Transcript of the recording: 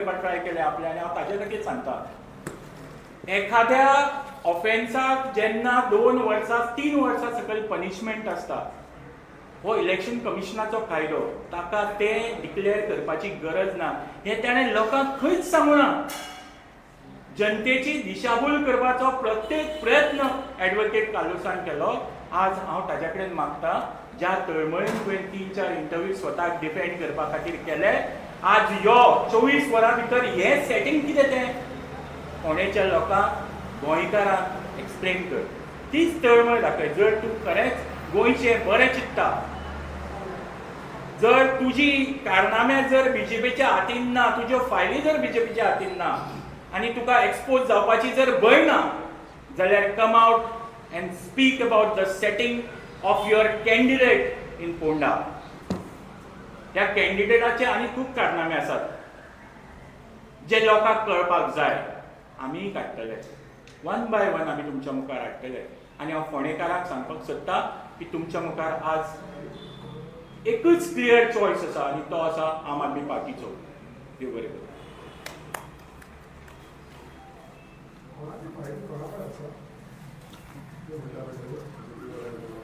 करपाक ट्राय केलें आपलें आनी हांव ताजे खातीर सांगता. एखाद्या ऑफेन्साक जेन्ना 2 वर्सां 3 वर्सां सकयल पनिशमेंट आसता, हो इलेक्शन कमिशनाचो कायदो, ताका तें डिक्लेअर करपाची गरज ना. हें ताणें लोकांक खंयच सांगूं ना. जनतेची दिशाभूल करपाचो प्रत्येक प्रयत्न एडवोकेट कार्लोसान केलो. आज हांव ताज्या कडेन मागता, ज्या तळमळीन तुवें 3-4 इंटरव्यू स्वताक डिफेंड करपा खातीर केले, आज यो, 24 वरां भितर हें सेटींग कितें तें फोंडेच्या लोकांक, गोंयकारांक एक्सप्लेन कर. तीच तळमळ दाखय. जर तूं खरेंच गोंयचें बरें चिंत्ता, जर तुजी कारनामे जर बीजेपीच्या हातीन ना, तुज्यो फायली जर बीजेपीच्या हातीन ना आनी तुका एक्सपोज जावपाची जर भंय ना जाल्यार come out and speak about the setting of your candidate in Ponda. ह्या कॅन्डिडेटाचे आनी खूब कारनामे आसात जे लोकांक कळपाक जाय. आमीय काडटले, वन बाय वन आमी तुमच्या मुखार हाडटले. आनी हांव फोंडेकाराक सांगपाक सोदता की तुमच्या मुखार आज एकूच क्लियर चॉयस आसा आनी तो आसा आम आदमी पार्टीचो. देव बरें करूं. कोणाची फायल कोणा कडेन आसा? त्यो म्हणटा पळय.